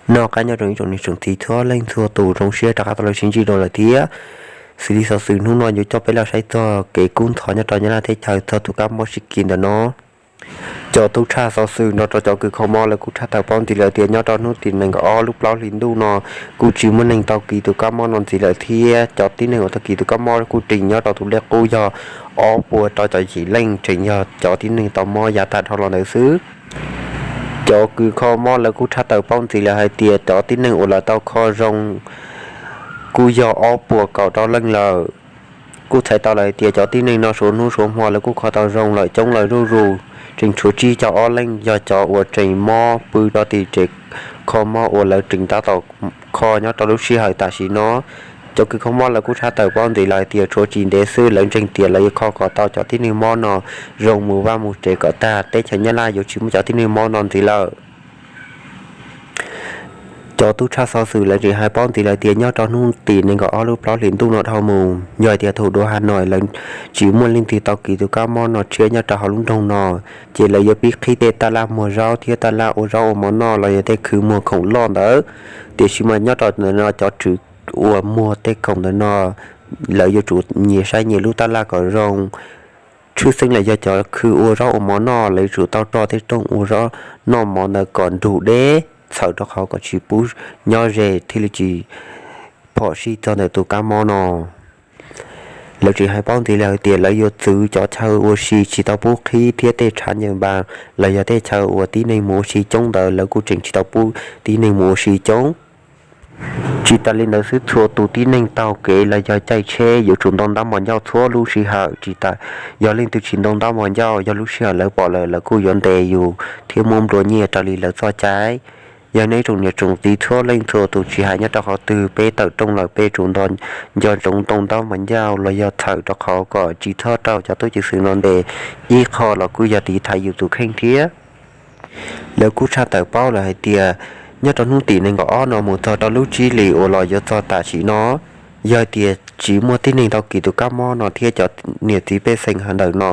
Noj qab nyob zoo ib tsoom niam tsoom txiv txhua leej txhua tus, zoo siab rov qab tau los sib ntsib dua lawm thiab. Xws li xov xwm hnub no yuav coj peb los saib txog kev kub ntxhov nyob rau Nyab Laj teb chaws txog tus kab mob sib kis ntawm no. Cov tub tshaj xov xwm nrog rau cov kws kho mob lawv kuj tshaj tawm paub ntxiv lawm tias nyob rau hnub tim nees nkaum ob lub plaub hlis ntuj no kuj tsis muaj neeg tau kis tus kab mob no ntxiv lawm thiab cov tib neeg uas tau kis tus kab mob kuj tseem nyob rau tus lej qub yog ob puas rau caum yim leej, tseem yog cov tib neeg tau mob yav tag dhau los ntawd xwb. Cov kws kho mob lawv kuj tshaj tawm paub ntxiv lawm hais tias cov tib neeg uas lawv tau kho zoo kuj yog ob puas kaum rau leej lawm. Kuj txhais tau lawm hais tias cov tib neeg no suav hnub suav hmo lawv kuj kho tau zoo lawm coob lawm zuj zus, tseem tshuav tsib caug ob leej yog cov uas tseem mob pw rau tim tsev kho mob uas lawv tseem tab tom kho nyob rau lub sij hawm tam sim no. Cov kws kho mob lawv kuj tshaj tawm paub ntxiv lawm hais tias tshuav tsis ntev xwb lawv ntseeg tias lawv yuav kho kom tau cov tib neeg mob no zoo mus vaj mus tsev kom tag, teb chaws Nyab Laj yuav tsis muaj cov tib neeg mob no ntxiv lawm. Cov tub tshaj xov xwm lawv tseem hais paub ntxiv lawm tias nyob rau hnub tim nees nkaum ob lub plaub hlis ntuj no dhau mus, yog hais tias thaum duav Hav Noim lawv tsis muaj leej twg tau kis tus kab mob no tshiab nyob rau hauv lub nroog no, ces lawv yuav pib qhib tej taj laj muag zaub thiab taj laj ua zaub ua mov noj los yog tej khw muag khoom loj ntawd. Tiam sis mas nyob rau ntawm no cov tswv uas muag tej khoom ntawm no lawv yuav tsum nyias saib nyias lub taj laj kom zoo. Tshwj xeeb los yog cov khw ua zaub ua mov noj lawv yuav tsum tau roj tej rooj ua zaub noj mov ntawd kom nrug deb txhawm rau qhov kom tsis pub nyob ze thiaj li tsis phom sij txog ntawm tus kab mob no. Lawv tseem hais paub ntxiv lawm hais tias lawv yuav txwv cov chaw ua si tsis tau pub qhib thiab tej tshav ncaws npas los yog tej chaw uas tib neeg mus ua si coob ntawd lawv kuj tseem tsis tau pub tib neeg mus ua si coob. Tsis tas li ntawd xwb, txhua tus tib neeg taug kev los yog caij tsheb yuav tsum ntoo ntaub npog ncauj txhua lub sij hawm, tsis tas yog leej twg tsis ntoo ntaub npog ncauj yog lub sij hawm lawv pom lawm lawv kuj yuav ntes yus thiab muab nplua nyiaj raws li lawv txoj cai. Yog nej ib tsoom niam tsoom txiv txhua leej txhua tus tsis hais nyob rau qhov twg peb tawm rooj lawm peb tsum nco ntsoov ntoo ntaub npog ncauj los yog txhawm rau qhov kom tsis txhob raug cov tub ceev xwm no ntes ib qho los kuj yog tiv thaiv yus tus kheej thiab. Lawv kuj tshaj tawm paub lawm hais tias nyob rau hnub tim nees nkaum ob no mus txog rau lub tsib hlis uas los yuav txog tam sim no, yog hais tias tsis muaj tib neeg tau kis tus kab mob no thiab cov niam txiv pej xeem ntawm no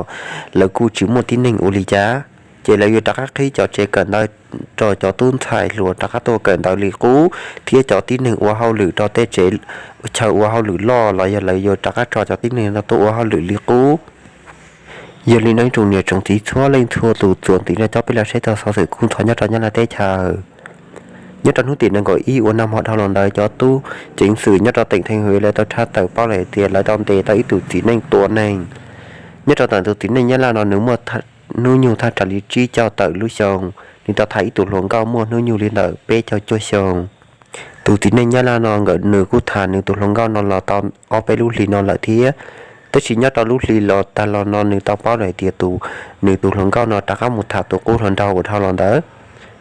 lawv kuj tsis muaj tib neeg ua li cas, ces lawv yuav rov qab qhib cov tsev kawm ntawv rau cov tub ntxhais hluas rov qab tuaj kawm ntawv li qub, thiab cov tib neeg ua hauj lwm rau tej tsev chaw ua hauj lwm loj los yog lawv yuav rov qab tso cov tib neeg no tuaj ua hauj lwm li qub. Yog li no ib tsoom niam tsoom txiv txhua leej txhua tus, txuas ntxiv no coj peb los saib txog xov xwm kub ntxhov nyob rau Nyab Laj teb chaws. Nyob rau hnub tim nees nkaum ib uas nag hmo dhau los ntawd cov tub ceev xwm nyob rau teem Theej Hwv lawv tau tshaj tawm paub lawm hais tias lawv tau ntes tau ib tug txiv neej tua neeg. Nyob rau ntawm tus txiv neej Nyab Laj no nws muaj hnub nyoog thaj tsam li tsib caug tawm lub xyoo, nws tau tham ib tug hluas nkauj muaj hnub nyoog li ntawm peb caug cuaj xyoo. Tus txiv neej Nyab Laj no nkawd nws kuj tham nws tus hluas nkauj no los tau ob peb lub hlis no lawm thiab. Tab sis nyob rau lub hli los tag los no nws tau paub lawm hais tias tus, nws tus hluas nkauj no rov qab mus tham tus qub hluas nraug uas dhau los ntawd.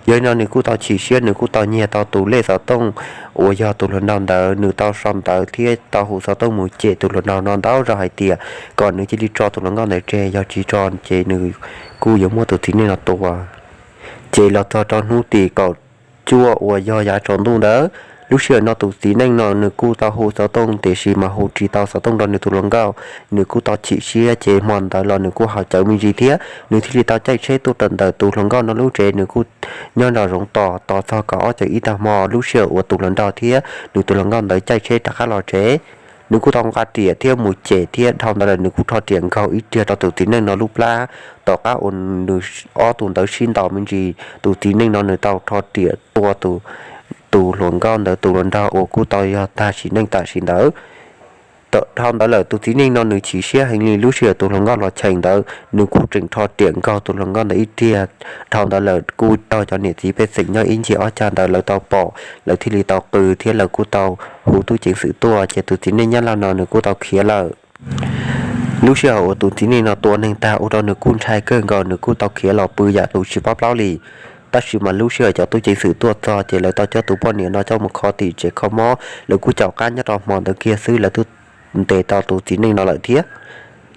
Yog li no nws kuj tau chim siab, nws kuj tau nyiag tau tus lej xov tooj uas yog tus hluas nraug ntawd, nws tau sau ntawv thiab tau hu xov tooj mus cem tus hluas nraug no ntau zaus hais tias kom nws cia li tso tus hluas nkauj ntawd tseg, yog tsis tso ces nws kuj yuav muab tus txiv neej no tua. Ces los txog rau hnub tim kaum cuaj uas yog yav tsaus ntuj ntawd, lub sij hawm no tus txiv neej no nws kuj tau hu xov tooj tiam sis mas hu tsis tau xov tooj rau nws tus hluas nkauj, nws kuj tau chim siab ces hmo ntawd los nws kuj haus cawv me ntsis thiab nws thiaj li tau caij tsheb tuaj rau ntawm tus hluas nkauj no lub tsev, nws kuj nyob nraum zoov tos tos txog kaum ob caug ib tag hmo lub sij hawm uas tus hluas nraug thiab nws tus hluas nkauj ntawd caij tsheb rov qab los tsev. Nws kuj tau nqa riam thiab mus cem thiab dhau ntawd lawm nws kuj rho riam nkaug ib riag rau tus txiv neej no lub plab. Tom qab uas nws ob tug ntawd sib ntaus me ntsis, tus txiv neej no nws tau rho riam tua tus, tus hluas nkauj ntawd tus hluas nraug uas kuj tau yog tag sim neej tam sim ntawd. Dhau ntawd lawm tus txiv neej no nws chim siab heev li, lub sij hawm tus hluas nkauj los cheem ntawd nws kuj tseem rho riam nkaug tus hluas nkauj ntawd ib riag. Dhau ntawd lawm kuj raug cov niam txiv pej xeem nyob ib ncig ob cag ntawd lawv tau pom, lawv thiaj li tau qw thiab lawv kuj tau hu tub ceev xwm tuaj ces tus txiv neej Nyab Laj no nws kuj tau khiav lawm. Lub sij hawm uas tus txiv neej no tua neeg tag ua rau nws kuj ntshai kawg nkaus, nws kuj tau khiav los pw yam tus tsis paub plaub li. Tab sis mas lub sij hawm cov tub ceev xwm tuaj txog ces lawv tau coj tus poj niam no coj mus kho tim tsev kho mob, lawv kuj caum qab nyob rau hmo ntawd kiag xwb lawv twb ntes tau tus txiv neej no lawm thiab.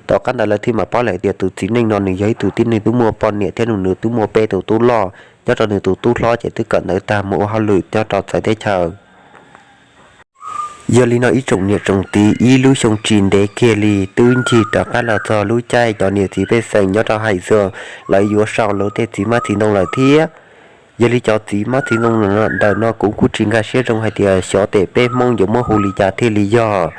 Tom qab ntawd lawv thiaj mam paub lawm tias tus txiv neej no nws yog ib tug tib neeg twb muaj poj niam thiab nws twb muaj peb tus tub loj, nyob rau nws tus tub hlob ces twb kawm ntawv tag mus ua hauj lwm nyob rau txawv teb chaws. Yog li no ib tsoom niam tsoom txiv, ib lub xyoo tsis ntev kiag li twb ncig rov qab los txog lub caij cov niam txiv pej xeem nyob rau Hais Xyooj lawv yuav sau lawv tej txiv hmab txiv ntoo lawm thiab. Yog li cov txiv hmab txiv ntoo ntawm no kuv kuj tsis nkag siab zoo hais tias xyov tes peb Hmoob yuav muab hu li cas thiaj li yog,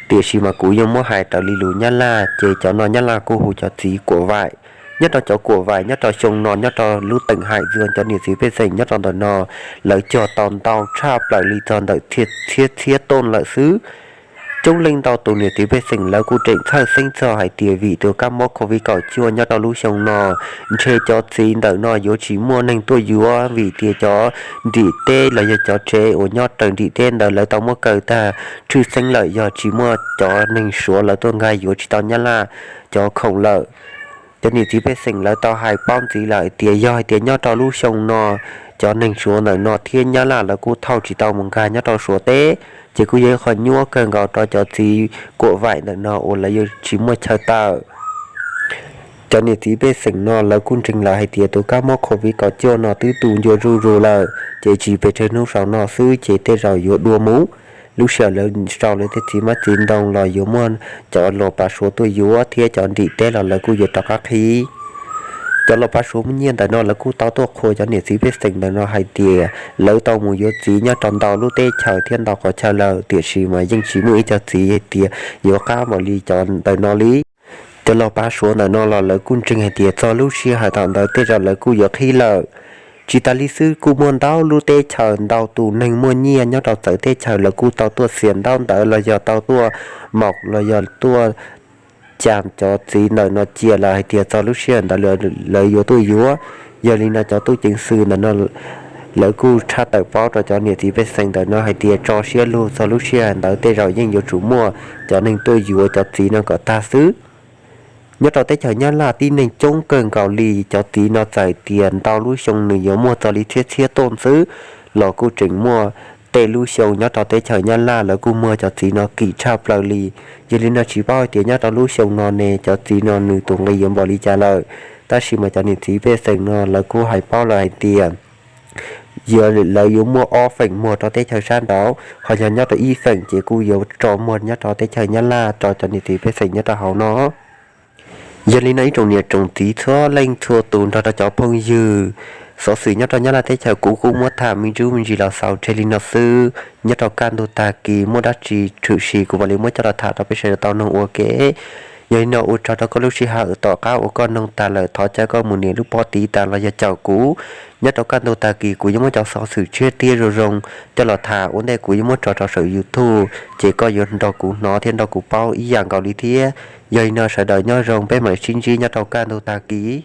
tiam sis mas kuv yuav muab hais raws li lus Nyab Laj ces cov no Nyab Laj kuj hu cov txiv kuam vaim. Nyob rau cov kuam vaim nyob rau xyoo no nyob rau lub teem haim txwv cov niam txiv pej xeem nyob rau ntawm no, lawv cog tau ntau tshaj plaws li txog ntawm txhiab txhiab tooj lawm xwb. Coob leej ntau tus niam txiv pej xeem lawv kuj tseem txhawj xeeb txog hais tias vim tus kab mob covid kaum cuaj nyob rau lub xyoo no, ntshe cov txiv ntawm no yuav tsis muaj neeg tuaj yuav vim tias cov nrim teb los yog cov tsev uas nyob raws nrim teb ntawd lawv tau muab kaw tag tshwj xeeb lawm, yog tsis muaj cov neeg Suav lawv tuaj nkag yuav tsis tau Nyab Laj cov khoom lawm. Cov niam txiv pej xeem lawv tau hais paub ntxiv lawm hais tias yog hais tias nyob rau lub xyoo no cov neeg Suav ntawm no thiab Nyab Laj lawv kuj thauj tsis tau mus nkag nyob rau Suav teb, ces kuj yog ib qho nyuaj kawg nkaus rau cov txiv kuam vaim ntawm no uas lawv yuav tsis muaj chaw tawm. Cov niam txiv pej xeem no lawv kuj ntseeg lawm hais tias tus kab mob covid kaum cuaj no twb tu ncua zuj zus lawm, ces tsis pes tsawg hnub saum no xwb ces tej zaum yuav dua mus. Lub sij hawm lawv sau lawv tej txiv hmab txiv ntoo los yuav muaj cov los pav Suav tuaj yuav thiab cov nrim teb los lawv kuj yuav rov qab qhib. Cov los pav Suav muaj nyiaj ntawm no lawv kuj tau tuaj qhuas cov niam txiv pej xeem ntawm no hais tias lawv tau mus yuav txiv nyob rau ntau lub teb chaws thiab ntau qhov chaw lawm, tiam sis mas yeej tsis muaj ib co txiv hais tias yuav qab npaum li cov ntawm no li. Cov los pav Suav ntawm no los lawv kuj ntseeg hais tias txog lub sij hawm thaum ntawd tej zaum lawv kuj yuav qhib lawm. Tsis tas li xwb kuj muaj ntau lub teb chaws ntau tus neeg muaj nyiaj nyob rau txawv teb chaws lawv kuj tau tuaj xias ntaub ntawv los yog tau tuaj maum los yog tuaj cas cov txiv ntawm no cia lawm hais tias txog lub sij hawm ntawd lawv yuav tuaj yuav. Yog li no cov tub ceev xwm ntawm no lawv kuj tshaj tawm paub rau cov niam txiv pej xeem ntawm no hais tias tso siab lug txog lub sij hawm ntawd tej zaum yeej yuav tsum muaj cov neeg tuaj yuav cov txiv no kom tag xwb. Nyob rau teb chaws Nyab Laj tib neeg coob kawg nkaus li, cov txiv no txawm tias ntau lub xyoo nws yuav muag txog li txhiab txhiab tooj xwb los kuj tseem muaj tej lub xyoo nyob rau teb chaws Nyab Laj lawv kuj muag cov txiv no kim tshaj plaws li. Yog li no tsis paub hais tias nyob rau lub xyoo no ne cov txiv no nws tus nqi yuav npaum li cas lawm. Tab sis mas cov niam txiv pej xeem no lawv kuj hais paub lawm hais tias yog lawv yuav muaj ob feem muag rau teb chaws sab nraud, ho yog nyob rau ib feem ces kuj yuav tso muag nyob rau teb chaws Nyab Laj rau cov niam txiv pej xeem nyob rau hauv no. Yog li no ib tsoom niam tsoom txiv txhua leej txhua tus nrog rau cov phooj ywg, xov xwm nyob rau Nyab Laj teb chaws kuv kuj muab tham me ntsis me ntsis los xaus tseg li no xwb. Nyob rau kaj ntug tag kis muaj dab tsi tshwm sim kuv mam li muab coj los tham rau peb sawv daws tau mloog ua ke. Yog li no ua tsaug rau koj lub sij hawm, tom qab uas koj mloog tas lawm thov caw koj mus nias lub pob tiv tas los yog caum kuv. Nyob rau kaj ntug tag kis kuv yuav muab cov xov xwm tshiab thiab zoo zoo coj los tham ua ntej kuv yuav muab tso rau saum YouTube, ces koj yuav nrog kuv hnov thiab nrog kuv paub ib yam nkaus li thiab. Yog li no sawv daws nyob zoo, peb mam sib ntsib nyob rau kaj ntug tag kis.